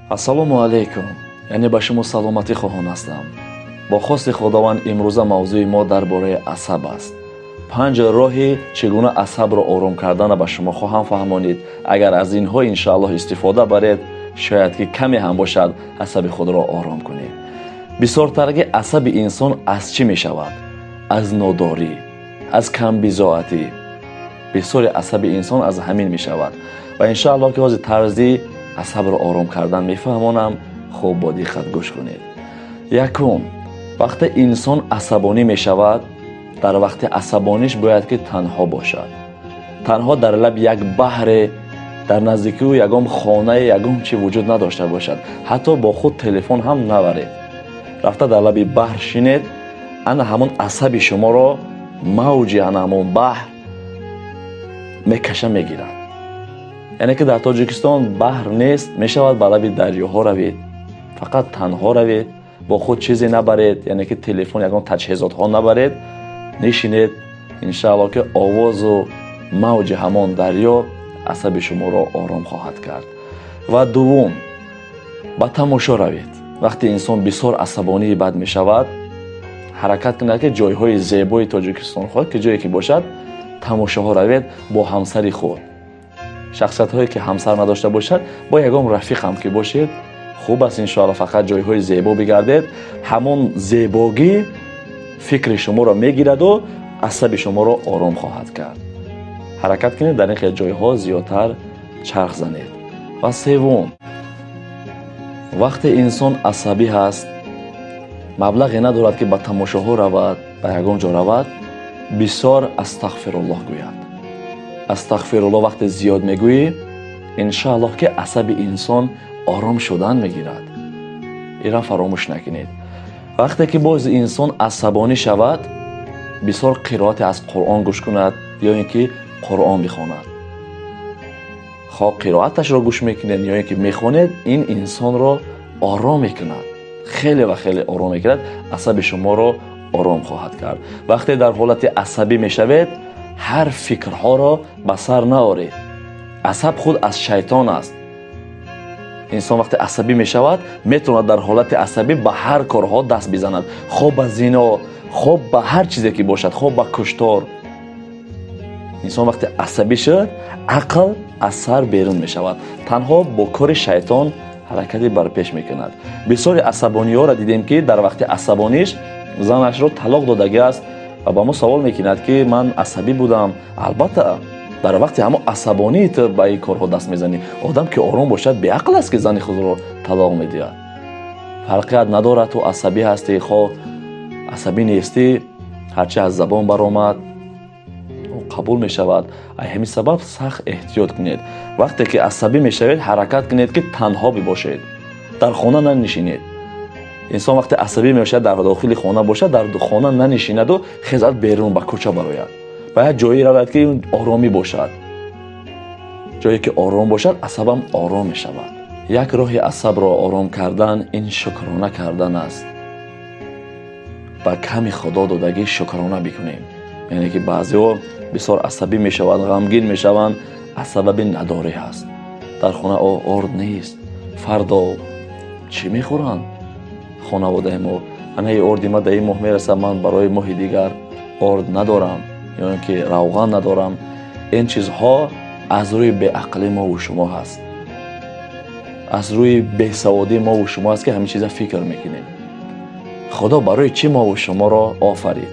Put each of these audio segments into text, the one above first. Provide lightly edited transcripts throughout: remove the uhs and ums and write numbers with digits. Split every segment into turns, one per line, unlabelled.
Ассалому алайкум. Яъне ба шумо саломатӣ хоҳон ҳастам. Бо хости Худованд имрӯза мавзӯи мо дар бораи асаб аст. 5 роҳи чӣ гуна асабро ором кардана ба шумо хоҳам фаҳмонид. Агар аз инҳо иншааллоҳ истифода баред, шояд ки каме ҳам бошад асаби худро ором кунед. Бисёртарги асаби инсон аз чӣ мешавад? Аз нодорӣ, аз камбизоатӣ. Бисёри асаби инсон аз ҳамин мешавад. Ва иншааллоҳ ки ҳозир тарзи асабро ором кардан мефаҳмонам, хуб бо диққат гӯш кунед. Якум, вақте инсон асабонӣ мешавад, дар вақти асабониш бояд ки танҳо бошад. Танҳо дар лаби як баҳре, дар наздикии ӯ ягон хонае, ягон чи вуҷуд надошта бошад. Ҳатто бо худ телефон ҳам наваред. Рафта дар лаби баҳр шинед, ана ҳамон асаби шуморо мавҷи ана ҳамон баҳр мекаша мегирад. Яъне ки дар Тоҷикистон баҳр нест, мешавад ба лаби дарёҳо равед. Фақат танҳо равед, бо худ чизе набаред, яъне ки телефон, ягон таҷҳизотҳо набаред, нишинед, иншааллоҳ ки овозу мавҷи ҳамон дарё асаби шуморо ором хоҳад кард. Ва дуввум, ба тамошо равед. Вақте инсон бисёр асабонии бад мешавад, ҳаракат кунад ки ҷойҳои зебои Тоҷикистон хоҳад ки ҷое ки бошад, тамошоҳо равед бо ҳамсари худ. Шахсиятҳое ки ҳамсар надошта бошад, бо ягон рафиқ ҳам ки бошед, хуб аст иншоаллоҳ, фақат ҷойҳои зебо бигардед. Ҳамон зебогӣ фикри шуморо мегираду асаби шуморо ором хоҳад кард. Ҳаракат кунед дар ин хел ҷойҳо зиёдтар чарх занед. Ва севум, вақте инсон асабӣ ҳаст, маблағе надорад ки ба тамошоҳо равад, ба ягон ҷо равад, бисёр астағфируллоҳ гӯяд. Астағфируллоҳ вақте зиёд мегӯӣ, иншааллоҳ ки асаби инсон ором шудан мегирад. Инро фаромӯш накунед. Вақте ки боз инсон асабонӣ шавад, бисёр қироате аз Қуръон гӯш кунад ё ин ки Қуръон бихонад. Хоҳ қироаташро гӯш мекунед ё ин ки мехонед, ин инсонро ором мекунад. Хеле ва хеле ором мекунад, асаби шуморо ором хоҳад кард. Вақте дар ҳолати асабӣ мешавед, ҳар фикрҳоро ба сар наоред. Асаб худ аз шайтон аст. Инсон вақте асабӣ мешавад, метавонад дар ҳолати асабӣ ба ҳар корҳо даст бизанад. Хоҳ ба зино, хоҳ ба ҳар чизе ки бошад, хоҳ ба куштор. Инсон вақте асабӣ шуд, ақл аз сар берун мешавад. Танҳо бо кори шайтон ҳаракати барпеш мекунад. Бисёри асабониҳоро дидем ки дар вақти асабониш занашро талоқ додагӣ аст ва ба мо савол мекунад ки ман асабӣ будам. Албатта, дар вақти ҳамон асабонии ту ба ин корҳо даст мезанӣ. Одам ки ором бошад, беақл аст ки зани худро талоқ медиҳад. Фарқият надорад ту асабӣ ҳастӣ, хоҳ асабӣ нестӣ, ҳарчи аз забон баромад қабул мешавад. Ай ҳамин сабаб сахт эҳтиёт кунед. Вақте ки асабӣ мешавед, ҳаракат кунед ки танҳо бибошед, дар хона нанишинед. Инсон вақте асабӣ мешавад, дар дохили хона бошад, дар хона нанишинаду хезад берун ба кӯча барояд. Ба як ҷое равад ки оромӣ бошад. Ҷое ки ором бошад, асабам ором мешавад. Як роҳи асабро ором кардан ин шукрона кардан аст. Ба ками Худо додагӣ шукрона бикунем. Яъне ки баъзеҳо бисёр асабӣ мешаванд, ғамгин мешаванд, аз сабаби надорӣ ҳаст. Дар хона орд нест, фардо чӣ мехӯранд хонаводаи мо? Ана ин орди ма дар ин моҳ мерасад, ман барои моҳи дигар орд надорам ё ин ки равған надорам. Ин чизҳо аз рӯи беақлии мову шумо ҳаст, аз рӯи бесаводии мову шумо ҳаст ки ҳамин чиза фикр мекунем. Худо барои чӣ мову шуморо офарид?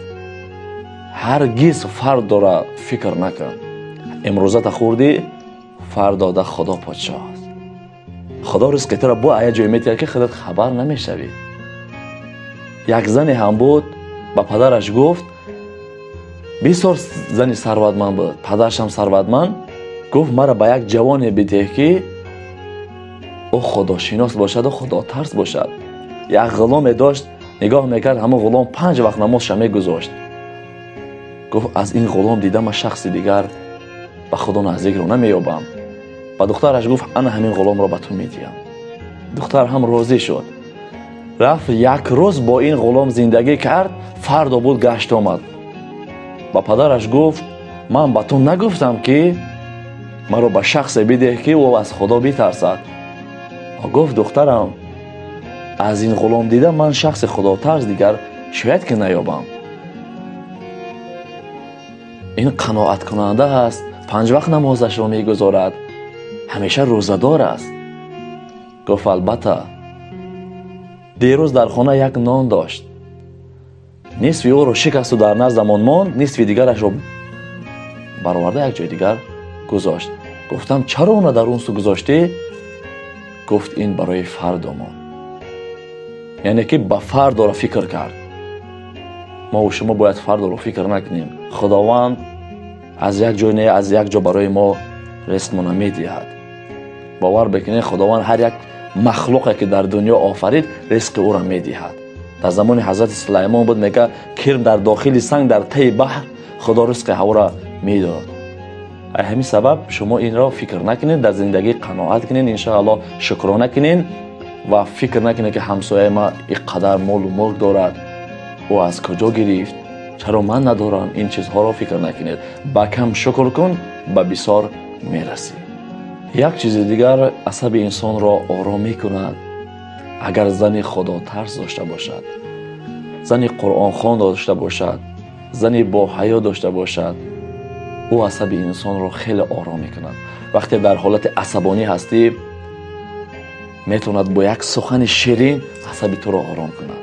Ҳаргиз фардора фикр накун. Имрӯзата хӯрдӣ, фардода Худо подшоҳ аст. Худо ризқи туро бо як ҷое метиҳад ки худат хабар намешавӣ. Як зане ҳам буд, ба падараш гуфт, бисёр зани сарватманд буд, падарашам сарватманд, гуфт маро ба як ҷавоне бидеҳ ки ӯ худошинос бошаду худотарс бошад. Як ғуломе дошт, нигоҳ мекард, ҳамон ғулом 5 вақт намозша мегузошт. Гуфт аз ин ғулом дида ман шахси дигар ба Худо наздикро намеёбам. Ба духтараш гуфт ана ҳамин ғуломро ба ту медиҳам. Духтар ҳам розӣ шуд. Рафт як рӯз бо ин ғулом зиндагӣ кард, фардо буд гашт омад. Ба падараш гуфт ман ба ту нагуфтам ки маро ба шахсе бидеҳ ки ӯ аз Худо битарсад. Гуфт духтарам, аз ин ғулом дида ман шахси худотарс дигар шояд ки наёбам. Ин қаноаткунанда аст, 5 вақт намозашро мегузорад, ҳамеша рӯзадор аст. Гуфт албатта. Дирӯз дар хона як нон дошт, нисфи ӯро шикасту дар наздамон монд, нисфи дигарашро бароварда як ҷои дигар гузошт. Гуфтам чаро онро дар он су гузоштӣ? Гуфт ин барои фардо монд. Яъне ки ба фардоро фикр кард. Мо шумо бояд фардоро фикр накунем. Худованд аз як ҷой не, аз як ҷо барои мо ризқмона медиҳад. Бовар бикунед, Худованд ҳар як махлуқе ки дар дунё офарид, ризқи ӯро медиҳад. Дар замони ҳазрати Сулаймон буд, мегӯяд кирм дар дохили санг дар таи баҳр Худо ризқи ҳаворо медод. Ай ҳамин сабаб шумо инро фикр накунед, дар зиндагӣ қаноат кунед, иншоаллоҳ шукрона кунед ва фикр накунед ки ҳамсояи ма ин қадар молу мулк дорад, ӯ аз куҷо гирифт, чаро ман надорам. Ин чизҳоро фикр накунед. Ба кам шукр кун, ба бисёр мерасӣ. Як чизи дигар асаби инсонро ором мекунад, агар зани худотарс дошта бошад, зани қуръонхон дошта бошад, зани боҳаё дошта бошад, ӯ асаби инсонро хеле ором мекунад. Вақте дар ҳолати асабонӣ ҳастӣ, метавонад бо як сухани ширин асаби туро ором кунад.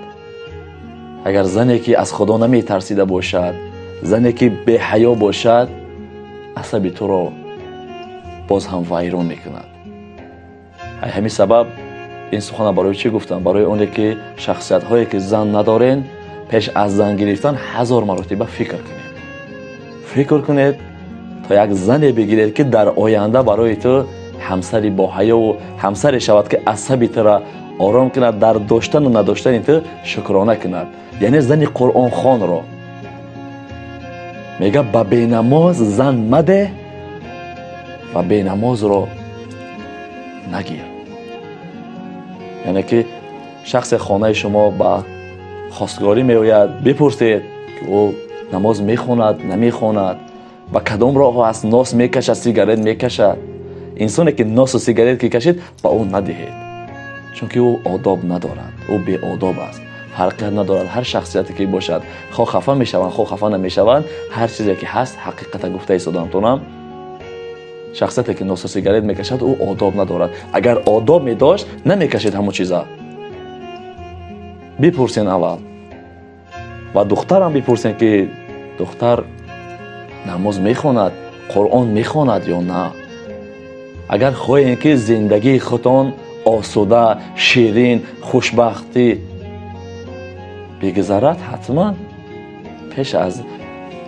Агар зане ки аз Худо наметарсида бошад, зане ки беҳаё бошад, асаби туро боз ҳам вайрон мекунад. Ай ҳамин сабаб ин сухана барои чӣ гуфтам? Барои оне ки шахсиятҳое ки зан надорен, пеш аз зан гирифтан 1000 маротиба фикр кунед. Фикр кунед то як зане бигиред ки дар оянда барои ту ҳамсари боҳаёву ҳамсаре шавад ки асаби тура ором кунад, дар доштану надоштани ту шукрона кунад. Яъне зани қуръонхонро мега ба бенамоз зан мадеҳ ва бенамозро нагир. Яъне ки шахсе хонаи шумо ба хостгорӣ меояд, бипурсед ки ӯ намоз мехонад, намехонад, ба кадом роҳ аст, нос мекашад, сигарет мекашад. Инсоне ки носу сигарет ки кашид, ба ӯ надиҳед, чунки ӯ одоб надорад, ӯ беодоб аст. Фарқият надорад ҳар шахсияте ки бошад, хо хафа мешаванд, хо хафа намешаванд, ҳар чизе ки ҳаст ҳақиқата гуфта истодамтонам. Шахсияте ки носу сигарет мекашад, ӯ одоб надорад. Агар одоб медошт, намекашид ҳамон чиза. Бипурсен аввал ва духтарам бипурсен ки духтар намоз мехонад, Қуръон мехонад ё на. Агар хоҳем ки зиндагии худтон осуда, ширин, хушбахтӣ бигзарад, ҳатман пеш аз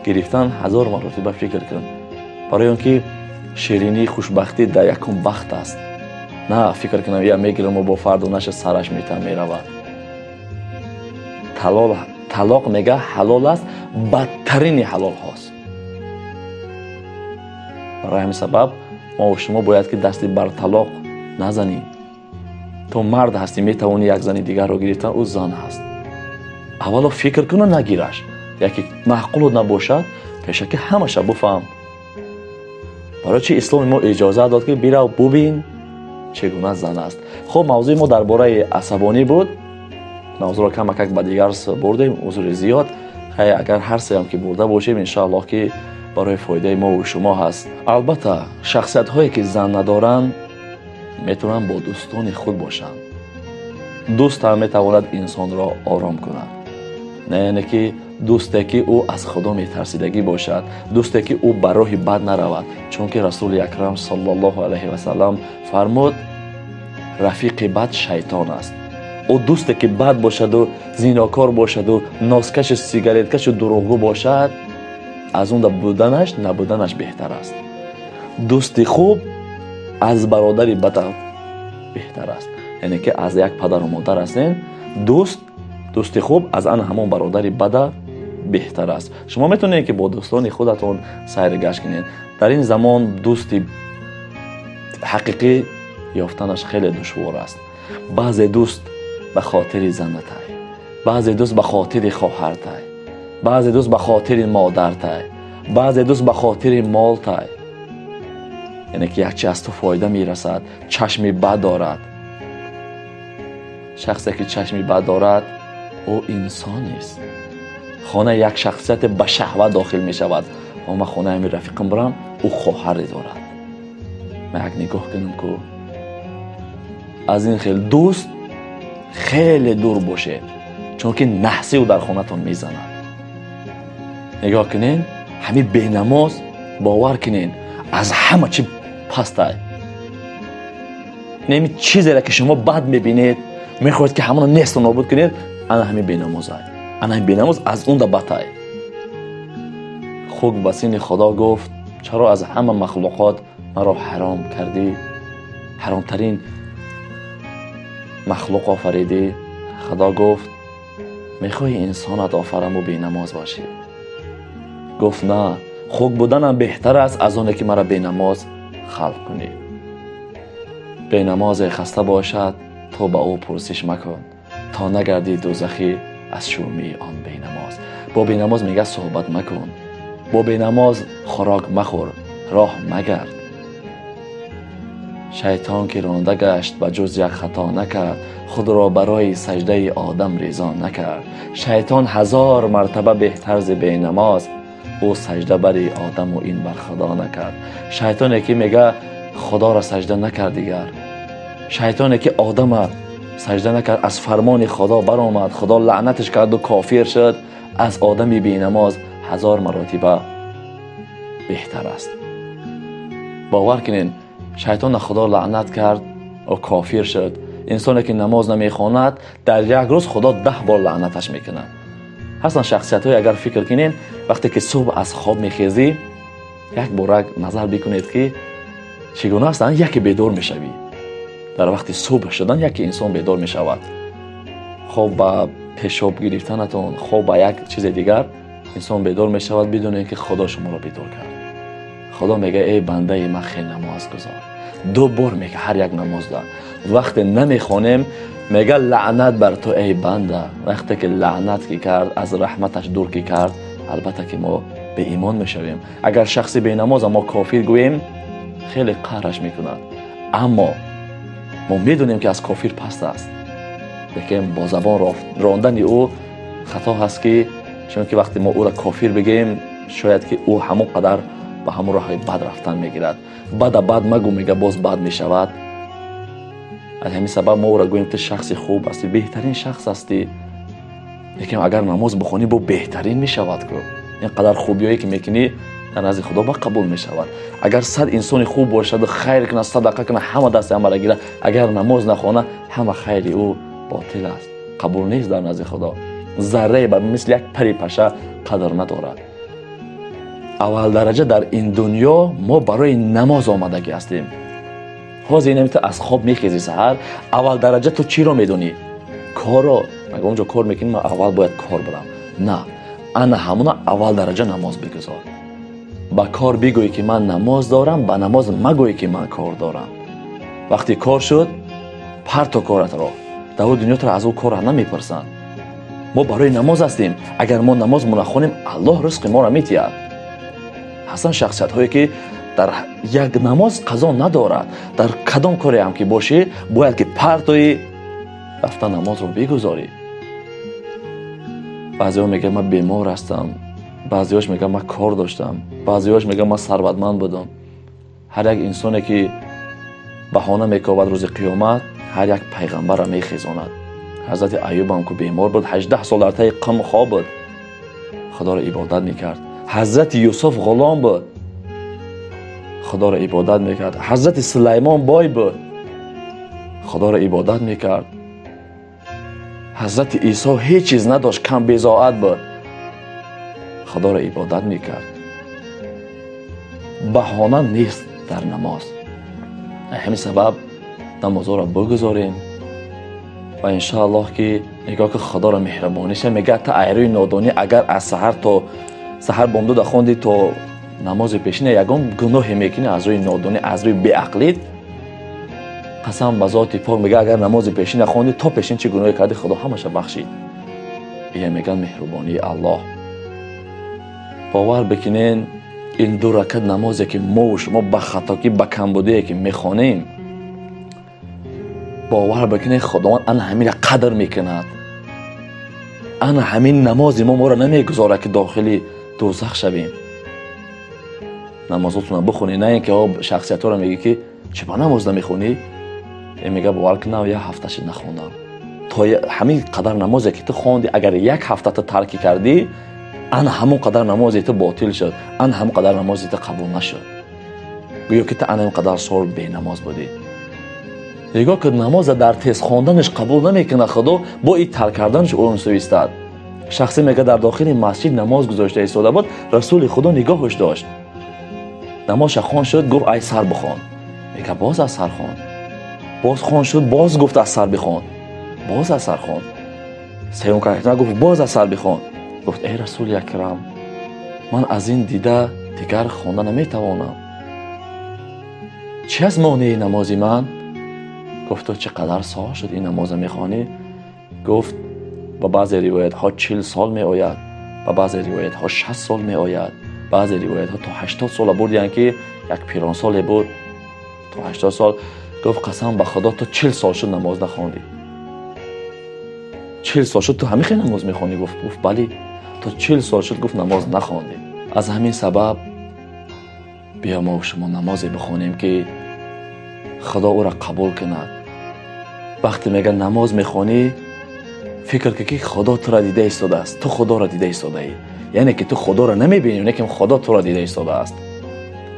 гирифтан 1000 маротиба фикр кун. Барои он ки ширинии хушбахтӣ дар якум вақт аст. На фикр кунам я мегираму бо фарду наша сараш метам меравад. Талоқ мега ҳалол аст, бадтарини ҳалолҳост. Барои ҳамин сабаб мо шумо бояд ки дасти бар талоқ назанем. То мард ҳастӣ, метавонӣ як зани дигарро гирифтан, ӯ зан ҳаст. Аввало фикр куна нагираш. Яке маъқулу набошад, пешаки ҳамаша буфаҳм. Барои чи исломи мо иҷоза дод ки бирав бубин чӣ гуна зан аст. Хуб, мавзӯи мо дар бораи асабонӣ буд. Мавзӯро камакак ба дигар бурдем, узри зиёд. Хай, агар ҳар сеам ки бурда бошем, иншоаллоҳ ки барои фоидаи мо ва шумо ҳаст. Албатта, шахсиятҳое ки зан надоранд, метавонанд бо дӯстони худ бошанд. Дӯст ҳам метавонад инсонро ором кунад. Не яъне ки дӯсте ки ӯ аз Худо метарсидагӣ бошад, дӯсте ки ӯ ба роҳи бад наравад. Чунки Расули Акрам саллаллоҳу алайҳи васаллам фармуд: рафиқи бад шайтон аст. Ӯ дӯсте ки бад бошаду зинокор бошаду носкашу сигареткашу дурӯғгӯ бошад, аз он буданаш набуданаш беҳтар аст. Дӯсти хуб аз бародари бад беҳтар аст. Яъне ки аз як падару модар ҳастем, дӯсти хуб аз ан ҳамон бародари бада беҳтар аст. Шумо метавонед ки бо дӯстони худатон сайр гашт кунед. Дар ин замон дӯсти ҳақиқӣ ёфтанаш хеле душвор аст. Баъзе дӯст ба хотири занатай, баъзе дӯст ба хотири хоҳартай, баъзе дӯст ба хотири модартай, баъзе дӯст ба хотири молтай. Яъне ки якчи аз ту фоида мерасад, чашми бад дорад. Шахсе ки чашми бад дорад, ӯ инсон нест. Хона як шахсият ба шаҳват дохил мешавад. Ва ман хонаи ҳамин рафиқам барам, ӯ хоҳаре дорад. Ман як нигоҳ кунам ку. Аз ин хел дӯст хеле дур бошед, чунки наҳси ӯ дар хонатон мезанад. Нигоҳ кунед, ҳамин бенамоз, бовар кунед, аз ҳама чи пастай. Неми чизеро ки шумо бад мебинед, мехоҳед ки ҳамонро несту нобуд кунед, ана ҳамин бенамозай. Ана ҳамин бенамоз аз он да бадтай. Хук ба сини Худо гуфт: чаро аз ҳама махлуқот маро ҳаром кардӣ? Ҳаромтарин махлуқ офаридӣ. Худо гуфт: мехоҳӣ инсонат офараму бенамоз бошӣ? Гуфт: на, хук буданам беҳтар аст аз оне ки маро бенамоз халқ кунӣ. Бенамозе хаста бошад, то ба ӯ пурсиш макун, то нагардӣ дӯзахӣ аз шумии он бенамоз. Бо бенамоз мегӯяд суҳбат макун, бо бенамоз хӯрок махӯр, роҳ магард. Шайтон ки ронда гашт, ба ҷуз як хато накард, худро барои саждаи одам ризо накард. Шайтон 1000 мартаба беҳтар зи бенамоз, ӯ сажда бари одаму ин бар Худо накард. Шайтоне ки мега Худоро сажда накард дигар. Шайтоне ки одама сажда накард, аз фармони Худо баромад, Худо лаънаташ карду кофир шуд, аз одами бенамоз 1000 маротиба беҳтар аст. Бовар кунед, шайтонро Худо лаънат кард ва кофир шуд. Инсоне ки намоз намехонад, дар як рӯз Худо 10 бор лаънаташ мекунад. Ҳастанд шахсиятҳое, агар фикр кунед, вақте ки субҳ аз хоб мехезӣ, як борак назар бикунед ки чӣ гуна ҳастанд, яке бедор мешавӣ. Дар вақти субҳ шудан яке инсон бедор мешавад. Хоб ба пешоб гирифтанатон, хоб ба як чизи дигар инсон бедор мешавад, бидонед ки Худо шуморо бедор кард. Худо мегӯяд: эй бандаи ман, хел намоз гузор. 2 бор мегӯяд ҳар як намозда. Вақте намехонем, мегӯяд лаънат бар ту эй банда. Вақте ки лаънат ки кард, аз раҳматаш дур ки кард, албатта ки мо беимон мешавем. Агар шахси бенамоза мо кофир гӯем, хеле қаҳраш мекунад. Аммо мо медонем ки аз кофир паст аст. Лекин бо забон рондани ӯ хато ҳаст, ки чунки вақте мо ӯро кофир бигӯем, шояд ки ӯ ҳамон қадар ба ҳамон роҳи бад рафтан мегирад. Бада бад магӯ, мега боз бад мешавад. Аз ҳамин сабаб мо ӯро гӯем ту шахси хуб ҳастӣ, беҳтарин шахс ҳастӣ. Лекин агар намоз бихонӣ, бо беҳтарин мешавад ку. Ин қадар хубиҳое ки мекунӣ дар назди Худо ба қабул мешавад. Агар 100 инсони хуб бошаду хайр кунад, садақа кунад, ҳама дасти ҳамаро гирад, агар намоз нахонад, ҳама хайри ӯ ботил аст, қабул нест дар назди Худо. Заррае ба мисли як пари паша қадр надорад. Аввал дараҷа дар ин дунё мо барои намоз омадагӣ ҳастем. Ҳозир инам ту аз хоб мехезӣ саҳар, аввал дараҷа ту чиро медонӣ? Корро. Магар онҷо кор мекунӣ, ман аввал бояд кор барам. На, ана ҳамона аввал дараҷа намоз бигузор. Ба кор бигӯӣ ки ман намоз дорам, ба намоз магӯӣ ки ман кор дорам. Вақте кор шуд, парто коратро. Дар ӯ дунё туро аз ӯ кора намепурсанд. Мо барои намоз ҳастем. Агар мо намозмо нахонем, Аллоҳ ризқи моро метиҳад. Ҳастанд шахсиятҳое ки дар як намоз қазо надорад. Дар кадом коре ҳам ки бошӣ, бояд ки партои рафта намозро бигузорӣ. Баъзеҳо мегӯянд ман бемор ҳастам, баъзеҳош мегӯянд ман кор доштам, баъзеҳош мегӯянд ман сарватманд будам. Ҳар як инсоне ки баҳона мекобад рӯзи қиёмат, ҳар як пайғамбарро мехезонад. Ҳазрати Аюб ҳам ку бемор буд, 18 сол дар таи қум хоб буд, Худоро ибодат мекард. Ҳазрати Юсуф ғулом буд, Худоро ибодат мекард. Ҳазрати Сулаймон бой буд, Худоро ибодат мекард. Ҳазрати Исо ҳеҷ чиз надошт, кам безоат буд, Худоро ибодат мекард. Баҳона нест дар намоз. Ҳамин сабаб намозҳоро бигузорем ва иншоаллоҳ ки нигоҳ ки Худоро меҳрубониша мегӯяд та айрӯи нодонӣ агар аз саҳар то саҳар бомдода хонди то намози пешина ягон гуноҳе мекунӣ аз рӯи нодонӣ, аз рӯи беақлит, қасам ба зоти пок мегӯяд агар намози пешина хонди то пешин чӣ гуноҳе кардӣ Худо ҳамаша бахшид. Ия мегӯяд меҳрубонии Аллоҳ. Бовар бикунен, ин 2 ракат намозе ки мову шумо ба хатокӣ, ба камбудие ки мехонем, Бовар бикунед, Худованд ана ҳаминро қадр мекунад. Ана ҳамин намози мо моро намегузорад, ки дохили дӯзах шавем. Намозотонро бихонед, на ин ки шахсиятҳоро мегӯӣ, ки чӣ ба намоз намехонӣ? Мега бовар кун, як ҳафта шид нахондам. То ҳамин қадар намозе ки ту хонди, агар як ҳафта ту таркӣ кардӣ, ана ҳамон қадар намози ту ботил шуд, ана ҳамон қадар намози ту қабул нашуд. Гӯё ки ту ана ҳамон қадар сол бенамоз будӣ. Нигоҳ кун, намоза дар тез хонданаш қабул намекунад Худо, бо и тарк карданаш унсу истад. Шахсе мега дар дохили масҷид намоз гузошта истода буд, Расули Худо нигоҳаш дошт. Намозша хон шуд, гуфт ай сар бихон. Мега боз аз сар хон. Боз хон шуд, боз гуфт аз сар бихон. Боз аз сар хон. Сеюм карда гуфт боз аз сар бихон. Гуфт эй Расули Акрам, ман аз ин дида дигар хонда наметавонам. Чӣ аст монеи намози ман? Гуфт ту чӣ қадар сол шуд ин намоза мехонӣ? Гуфт ба баъзе ривоятҳо 40 сол меояд, ба баъзе ривоятҳо 60 сол меояд, баъзе ривоятҳо то 80 сола бурдиянд, ки як пиронсоле буд то 80 сол. Гуфт қасам ба Худо, ту 40 сол шуд намоз нахондӣ. 40 сол шуд ту ҳамин хел намоз мехонӣ? Гуфт бале, то 40 сол шуд, гуфт намоз нахондӣ. Аз ҳамин сабаб биё мо шумо намозе бихонем, ки Худо ӯро қабул кунад. Вақте мега намоз мехонӣ, фикр кун, ки Худо туро дида истодааст, ту Худоро дида истодаӣ. Яъне ки ту Худоро намебинӣ, лекин Худо туро дида истодааст.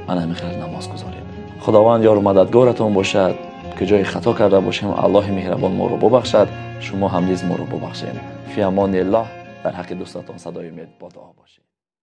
Ана ҳамин хел намоз гузоред. Худованд ёру мададгоратон бошад. Ки ҷои хато карда бошем, Аллоҳи меҳрабон моро бубахшад, шумо ҳам низ моро бубахшед. Фи амониллоҳ. Дар ҳаққи дӯстатон садои умед бо дуо бошед.